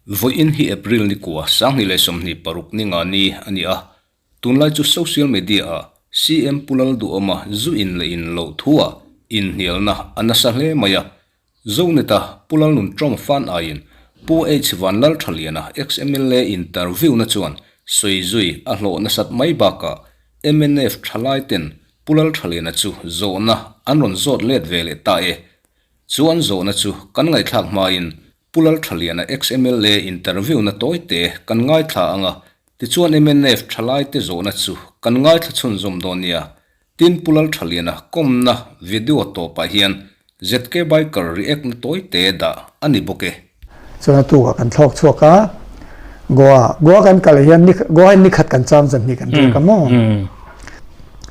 Vawiin hi April ni kua 2026 ni nga ni a ni a, tunlai chu social media ah CM Pu Lalduhawma zu in leh in loh thuah inhnialna a nasa hle mai a, Zoneta Pu Lalnun Tawng fan aiin Pu H Vanlalthaliana ex-MLA interview na chuan sawi zui a hlawh nasat mai bakah mnf thalai ten Pu Lalthaliana chu zawhna an rawn zawt let ve leh ta e. Chu an zawhna chu kan ngaihthlak hmain Pu Lalthaliana ex-MLA interview na tawite kan ngaithla ang a, tichuan mnf thalai te zawhna chu kan ngaithla chhunzawm dawn nia. Tin, Pu Lalthaliana kawmna video tawpah hian ZK Biker react na tawi te dah a ni bawk e. Chuan a tukah kan thlawk chhuak a, Goa, Goa kan kal hian ni, Goa hian nikhat kan cham zan hi kan riak a maw?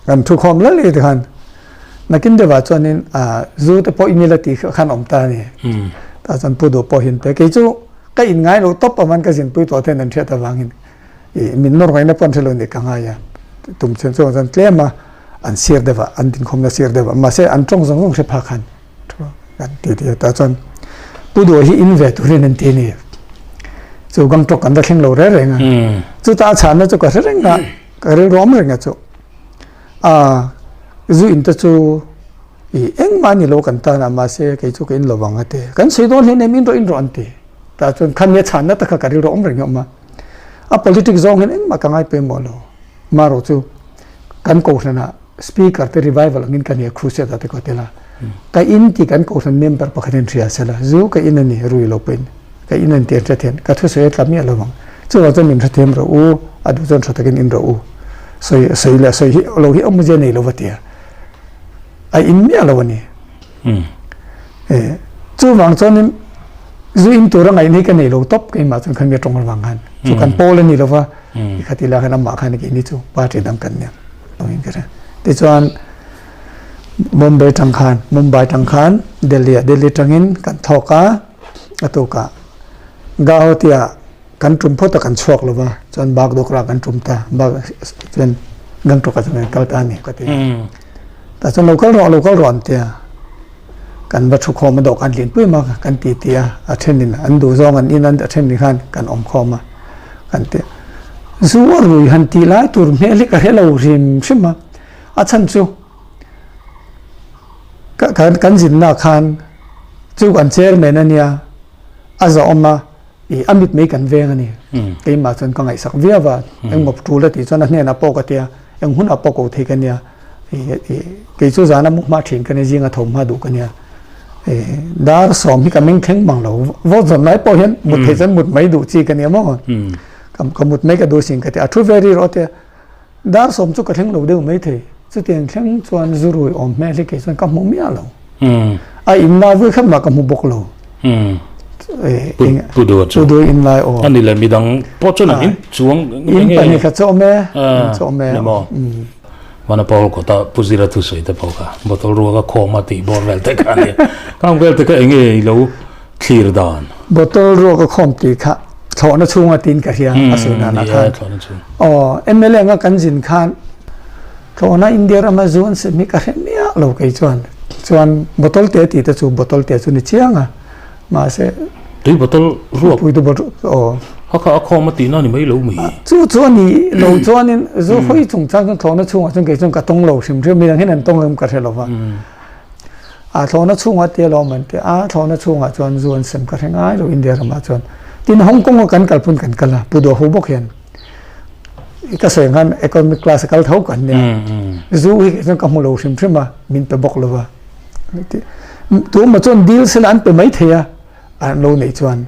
Kan thu khawm lal i tikhan nakin deuhah chuanin zu te pawh in ila tih khan awm ta a ni. Tah chuan Pu Duh pawh hin pe. Kei chu ka in ngai loh tawp aman ka zinpui tawh ten an hriat avangin I min nawr ngaihna pawh an hre lo nih ka ngai a, tum chen chuan chuan tlem a an sir deuh a, an dinkhawmna sir deuh a, mahse an tawng zawng zawng hre phak khan thu kan ti ti a, tah chuan Pu Duh hi in ve turin an ti a ni. Chu Gangtok kan va thleng lo reng reng a, chutah a chhanna chu ka hre reng a, ka rilru awm reng a chu a zu in te chu i engmah a ni lo kan tan a, mahse kei chu ka in lo vang a ti, kan sawi dawn hleinem in rawh in rawh an ti, tah chuan khami a chhanna tak kha ka rilru awm reng a awm a. A politics zawng hian engmah ka ngai pawimawh lo. Marawh chu kan kohhranah speaker te revival angin ka nia crusade ah te ka tel a. Ka in tih kan kohhran member pakhat hian hria sela, zu ka in a ni, rui lo pawhin ka in a ni tih an hre thiam. Ka thusawi a tla miah lo ang. Chuvang chuan min hrethiam rawh u, a duh chuan tha takin in rawh u. Sawi sawi leh sawi hi lo hi awmzia nei lo va tia. A in miah lo a ni. Chuvang chuanin zu in tura ngaihna hi ka nei lo tawp keimah chuan khan mi a tawng avang khan chu kan pawl a ni lo va i khat ila khan amah khan keini chu party dang kan nia tawngin ka hria. Tichuan Mumbai tang khan Mumbai tang khan Delhi ah Delhi tangin kan thawk a a tukah Guwahati ah kan tum phawt a kan chhuak lo va chuan Bagdogra kan tum ta bak chuan Gangtok ah chuan kan kal ta a ni ka ti. Tah chuan lo kal rawh lo kal rawh an ti a. Kan va thu khawm a dawhkan lianpui mak a kan ti ti a, a thenin an duh zawng an in a, a thenin khan kan awm khawm a kan ti a. Zu a rui han tih lai tur hmel hi ka hre lo hrim hrim a, a chhan chu ka kan zinna khan chu kan chairman a nia a zawhawm a. I a mit mai kan veng a ni. Keimah chuan ka ngaihsak viau a, engmawp tul a tih chuan a hnenah pawh ka ti a, eng hunah pawh ko thei ka nia. Kei chu zana mu hma thin ka nia, zinga tho hma duh ka nia. Dar sawm hi ka meng thleng mang lo, vote zawn lai pawh hian mut theih chuan mut mai duh chi ka nia maw. Ka mut mai ka duh sin ka ti a, a thu ve ri rawh a ti a. Dar sawm chu ka thleng lo deuh mai thei, chutiang thleng chuan zu rui awm hmel hi kei chuan ka hmu miah lo. A in lai vui khat mah ka hmu bawk lo. Pu Duha chu. Pu Duha in lai aw. A ni le midang pawh chuan an in chuang. In pahnih kha chu awm e. In chu awm e. Ni maw? Vana Paul kawta Pu Zira thusawi te pawh kha bottle ruak a khawm a tih bawr vel te kha a nia. Khang vel te kha eng nge i lo thlir dan? Bottle ruak a khawm tih kha thlawhna chhunga tiin ka hria a sawi danah khan. Aw MLA anga kan zin khan thlawhna India rama zu an sem hi ka hre miah lo kei chuan. Chuan bottle te tih te chu bottle te chu ni chiang a mahse Tui bottle ruak. Tui bottle aw. Kha kha a khawm a tihna ni mai lo mi. Chu chu a ni lo chuanin zu hawi chungchang chuan thlawhna chhungah chuan kei chuan ka tawng lo hrim hrim midang hian an tawng em ka hre lo va. A thlawhna chhungah te alawm an ti a, thlawhna chhungah chuan zu an sem ka hre ngai lo India ramah chuan. Tin Hong Kong a kan kal pawn kan kal a, Pu Duahu bawk hian ka sawi ang khan economic class a kal tho kan nia. Zu hi kei chuan ka hmu lo hrim hrim a, min pe bawk lo va. Tuma chuan dil sela an pe mai thei a, an lo neih chuan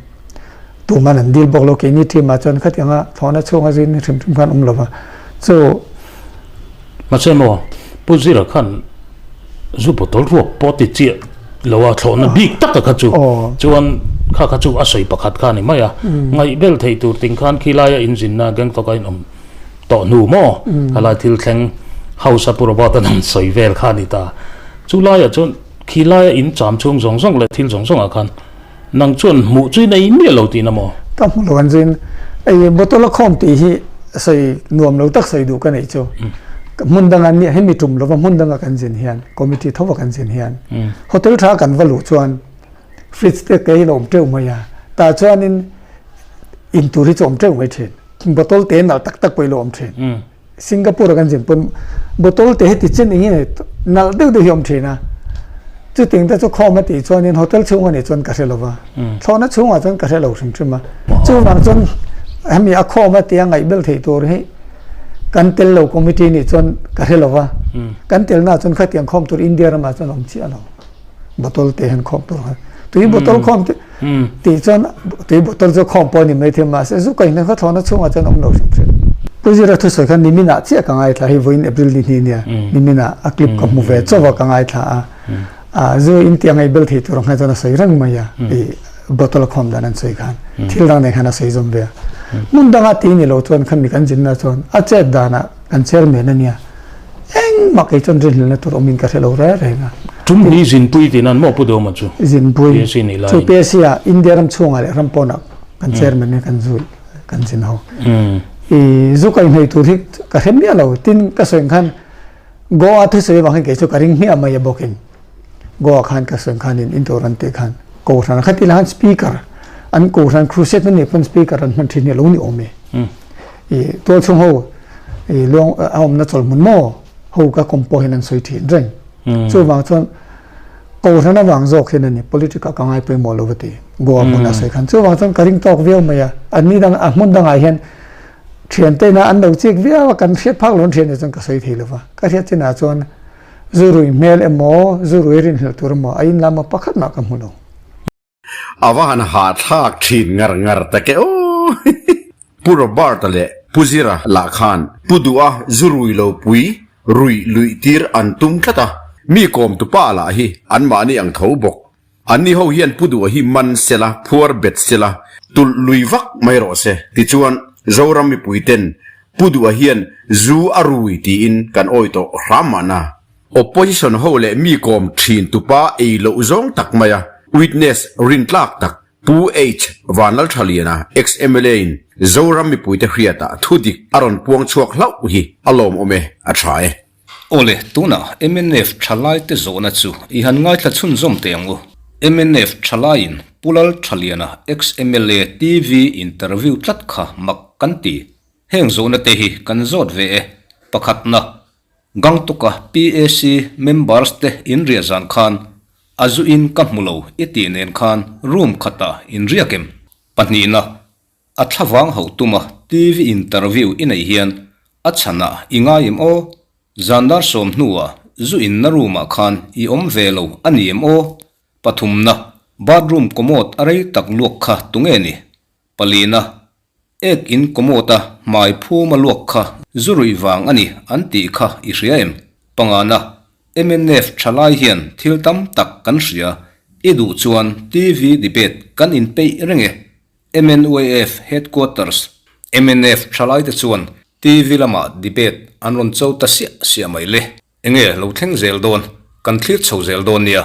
tuman an dil bawk lo keini team ah chuan khatianga thlawhna chhunga zin hrim hrim khan awm lo va. Chu Mahse maw Pu Zira khan zu bottle ruak pawh ti chiah lo a thlawhna bik taka kha chu chuan kha kha chu a sawi pakhat kha a ni mai a, ngaihbel thei tur ting khan khilaia inzinna Gangtok a inawm tawh hnu maw khalai thil thleng House a Pu Robert an han sawi vel kha a ni ta. Chu laiah chuan khilaia in cham chhung zawng zawng leh thil zawng zawngah khan nang chuan hmuh chu i nei miah lo tihna maw? Ka hmu lo an zin. Ei bottle a khawm tih hi sawi nuam lo tak sawi duh ka neih chu. Hmun danga nia hemi tum lova hmun danga kan zin hian committee thova kan zin hian hotel tha kan va luh chuan fridge te kei lo awm teuh mai a, tah chuanin in tur hi chu awm teuh mai thin. Bottle te nalh tak tak pawh i lo awm thin. Singapore a kan zin pawn bottle te heti chen eng nge nalh deuh deuh hi awm thin a, chuting te chu khawm a tih chuanin hotel chhung a nih chuan ka hre lo va, thlawhna chhungah chuan ka hre lo hrim hrim a, chuvang chuan hemi a khawm a tia ngaihbel theih tur hi kan tel lo committee nih chuan ka hre lo va, kan telna ah chuan khatiang khawm tur India ramah chuan a awm chiah lo. Bottle te hian khawm tur kha tui bottle khawm te tih chuan tui bottle chu khawm pawh a ni maithei mahse zu kaihna kha thlawhna chhungah chuan awm lo hrim hrim. Pu Zira thusawi khan niminah chiah ka ngaithla hei vawiin April ni hnih nia niminah a clip ka hmu ve chauh a ka ngaithla a ah zu in tih a ngaihbel thei tur ang khan chuan a sawi reng mai a i bottle khawm dan an sawi khan thil dang nen khan a sawi zawm ve a hmun danga ti ni lo chuan khami kan zinna chuan a chet danah kan chairman a nia. Engmah kei chuan rinhlelhna tur awmin ka hre lo reng reng a. Tum hi Zinpui tih nan maw Pu Dawma chu? Zinpui. PSC nih laiin. Chu PSC ah India ram chhungah leh ram pawnah kan chairman hi kan zui kan zin ho. I zu kai hnei tur hi ka hre miah lo. Tin ka sawi ang khan Goa thusawi avang hian kei chu ka ring hmiah mai a bawkin. Goa khan ka sawi ang khanin indoor an tih khan Kohhran kha ti la khan speaker an Kohhran crusade na nih pawn speaker an hman thin hi a lo ni awm e. I tual chhung ho i luang a awmna chawlhmun maw ho ka kawm pawh hian an sawi thin reng. Chuvang chuan Kohhran avang zawk hian a ni politic ah ka ngai pawimawh lo va ti Goa hmun a sawi khan. Chuvang chuan ka ring tawk viau mai a, an ni dang a hmun dangah hian thiante ina an lo chik viau a kan hriat phak lo an thian nih chuan ka sawi thei lo va. Ka hriat chinah chuan zu rui hmel emaw zu rui rinhlelh tur emaw a inlam a pakhat mah ka hmu lo. A va han hahthlak thin ngar ngar tak e aw. Pu Robert-a leh Pu Zira lah khan Pu Duha zu rui lo pui ruih luih tir an tum tlat a, mi kawmtu pa lah hi anmahni ang tho bawk. Anni ho hian Pu Duha hi man sela, phuar bet sela, tulh lui vak mai rawh se. Tichuan, Zoram mipui ten Pu Duha hian zu a rui tiin kan awi tawh hram mahna. Opposition ho leh mi kawm thin tupa ei loh zawng tak mai a, witness rintlak tak Pu H. Vanlalthaliana, ex-MLA in Zoram mipuite hriatah thu dik a rawn puang chhuak hlauh hi a lawmawm e, a tha e. Awle, tunah mnf thalaite zawhna chu i han ngaithla chhunzawm teh ang u. Mnf thalaiin Pu Lalthaliana, ex-MLA, TV interview tlat kha mak kan ti. Heng zawhna te hi kan zawt ve e. Pakhatna, Gangtok-a PAC members te in riah zan khan a zu in ka hmu lo i tih nen khan room khatah in riak em? Pahnihna, a thlavang hauh tuma TV interview i neih hian a chhanah i ngai em aw? Zan dar sawm hnuah zu inna room-ah khan i awm ve lo a ni em aw? Pathumna, bathroom commode a rei tak luak kha tunge ni? Palina, Ek in commode a hmai phum a luak kha zu ruih vang a ni an tih kha i hria em? Pangana, mnf thalai hian thil tam tak kan hria, i duh chuan TV debate kan inpeih reng e. MNUAF Headquarters, mnf thalai te chuan TV lamah debate an rawn cho ta siah siah mai le. Enge lo thleng zel dawn, kan thlir chho zel dawn nia.